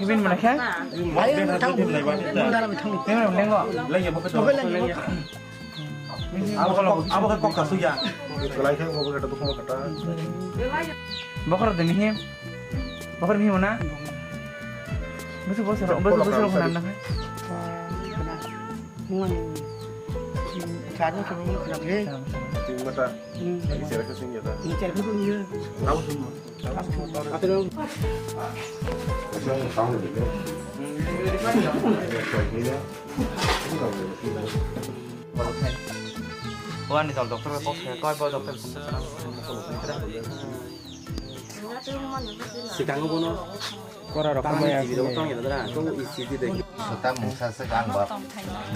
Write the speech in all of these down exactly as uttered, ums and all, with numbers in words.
Bin mana khe? Ayo, thang. Bin mana thang? Bin mana thang? Abo khe kok kasu ya. Belai khe abo khe dukhu kata. Bokhor de mihi. Bokhor mihi mana? Busu bosu bosu bosu mana na? Chani chani khna le. Mata. Lagi cerita sing ya ta. Ini cerita pun ya. Tahu semua. Wani tol doctor ko koi bo doctor. Sikango bono. Kora rok tamo maya T V rok tong ya dara. Ko E C G de. Sota mungsa se gang ba.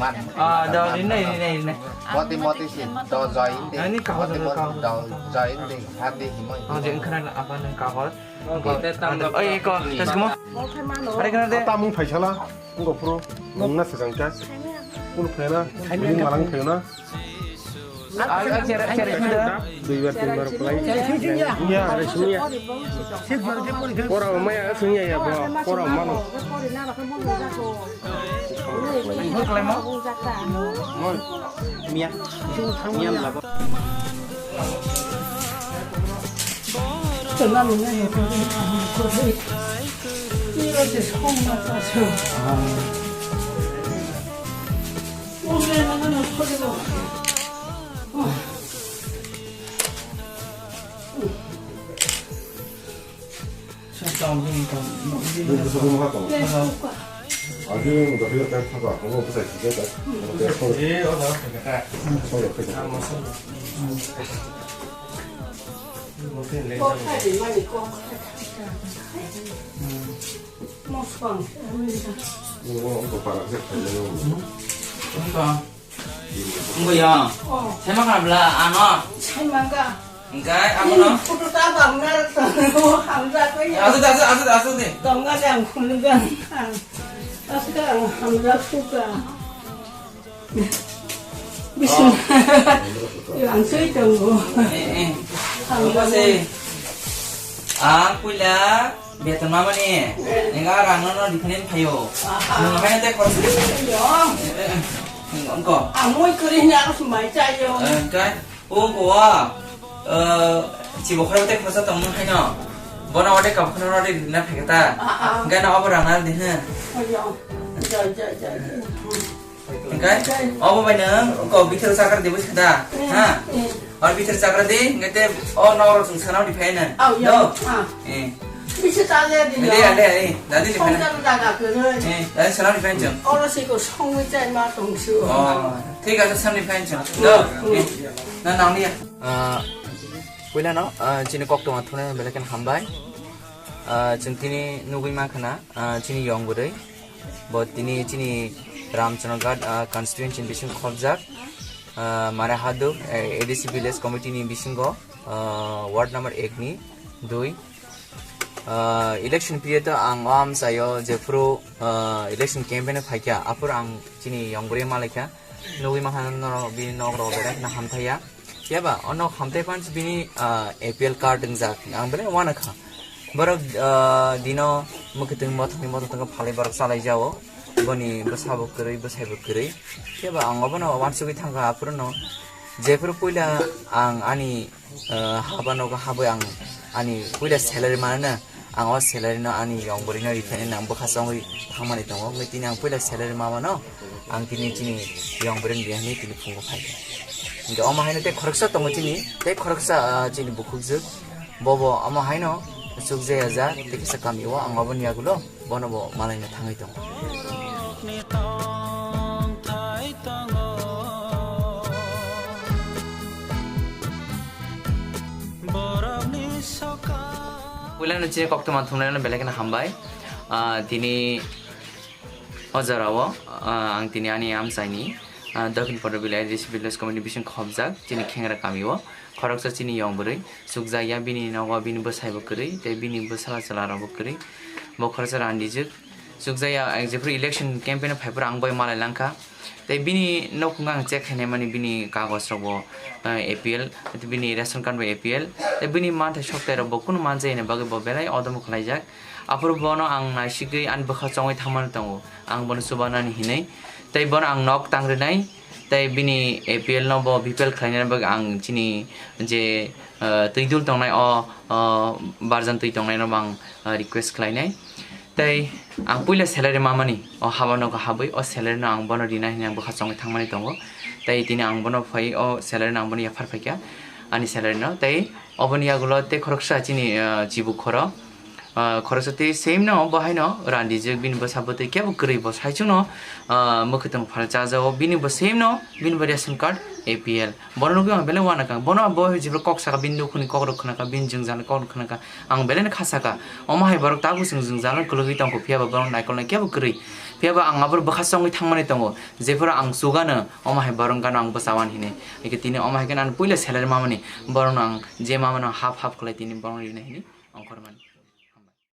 Man. Ah, da, rinai, rinai, rinai. Moti moti si do join de. Ani kahor, moti moti kahor. Do join de. Hati himoi. Ah, je engkhana apa nang kahor. Oi, ko, tas kumo. Are kana de. Tamung phaisala. Ngo pro. Mungna se jangka. Kun phena. Mung malang phena. Dui bar tin bar play. Ya, are sumya. Kora maya sumya ya bo. Kora mano. Mia. Mia mlago. Wngkha. Wngkha ya. Oh. Saimankha bla ano. Saimangkha. Hingkai abono. Ini photo ta bang na to hamjak ko ya. Asuk, asuk, asuk, asuk de. Tongga jang khulga. Asuk ang hamjak suka. Bising. Yang sui tonggo. Eh, eh. Hamjak. Apa sih? Ah, puila. Beton mamani, enga rang no no diphanin phayo. Nung haino tei khoroksa. Yo. Eh, eh, eh. Nung ko. Amoi kuri ni aro sumai chayo. Eh, kai. O ko wa. Eh, chibo khorok tei khoroksa tong nung haino. Bono ode kap khno ode na phekta. Ah, ah. Enga na obo rang na de he. Ayo. Ja, ja, ja, ja. Hingkai, obo bai nang, ko bithir chakra di busi da, ha? Or bithir chakra di, hingkai te, o noro sung sana di phai na. Au, ya. Do? Ah. Eh. Bisi ta le di. Le, le, eh, dadi di phai na. Song jaga kere. Eh, dadi sana di phai chang. Oro si ko song mi chai ma tong su. Oh, thik ase, sana di phai chang. Do? Eh, na nang ni. Ah, puila no, ah, chini kok tong thune belai khe hambai. Ah, chwng tini nugwi mankha na, ah, chini yong bwrwi. Bo tini chini Ramchandraghat, ah, constituency ni bising khobjak, ah, Mare Haduk, eh, A D C village committee ni bisingo, ah, ward number ek ni dui. Ah, election period o ang o amchaio jephuru, ah, election campaign o phaikha, aphuru ang chini yong bwrwi malaikha. Nugwi mankha norok bini nok rok belai kheno hamthaiya. Phiya ba o nok hamthai phano bini, ah, A P L card wngjak. Ang belai uanakha. Borok, ah, dino mwkhwtwng mothokni mothok tongkha phalwi borok chalaijao. Boni bwsabo kwrwi, bwsaibo kwrwi. Phiya ba ang obono uansugwi thangkha, aphuru no jephuru puila ang ani, ah, haba nogo habwi ang ani puila salary manana. Ang o salary no ani yong bwrwi no riphainani ang bwkha chongwi thangmani tongo. Wngwi tini ang puila salary mamano ang tini chini yong bwrwi ni rihani tini phungo phaikha. Hingke omo haino tei khoroksa tongo chini, tei khoroksa, ah, chini bukhukjwk. Bobo omo haino chukjaya ja tei kisa kamio ang oboni yagulo bono bo malaina thangwi tongo. Puilano chini koktwma thumnaino belai kheno hambai. Ah, tini o jorao, ah, ang tini ani amchaini, ah, Dakhin Porobili A D C Village Committee bising khobjak chini Khengra kamio khoroksa chini yong bwrwi chukjakya, bini nogo bini bwsaibo kwrwi tei bini bwsala chwlarokbo kwrwi. Bo khoroksa randijwk. Chukjaya, eh, jephuru election campaign phaiphuru ang bai malai langkha. Tei bini nokhungo ang check khainai mani bini kagoj rok bo, eh, A P L, bini ration card bo A P L. Tei bini manthai soktai rok bo kunu manjaya ni bagwi bo belai odomo khlaijak. Aphuru bono ang naisigwi ani bwkha chongwi thangmani tongo. Ang bono chubanani hinwi. Tei bono ang nok tangrinai. Tei bini A P L no bo B P L khlainani bagwi ang chini je, eh, twi dul tongnai o, o barjan twi tongnai no bo ang, eh, request khlainai. Tei ang puila salary mamani, o haba nogo habwi o salary no ang bono rina hinwi ang bwkha chongwi thangmani tongo. Tei tini ang bono phai o salary no ang bono yaphar phaikha, ani salary no. Tei oboni yagulo tei khoroksa chini, ah, chibu khoro, ah, khoroksa tei same no bo haino randijak, bini bwsa bwtwi kebo kwrwi bo saichung no, ah, mwkhwtwng phal chajago, bini bo same no, bini bo ration card A P L. Bono nugwi ang belai uanakha. Bono bo jephuru kok saka, bini nukhungni kokrok khnakha, bini jwngjal kokrok khnakha. Ang belai no kha saka. Omo hai borok tabuk chwng jwngjal no kwlwgwi tongkho, phiya ba borok naikolnai kebo kwrwi. Phiya ba ang aboro bwkha chongwi thangmani tongo. Jephuru ang chugano, omo hai borok gano ang bwchawan hinwi. Eke tini omo hai khe ang puila salary mamani. Borokno ang je mamano half half khlai tini borokno rinai hinwi ongkhormani.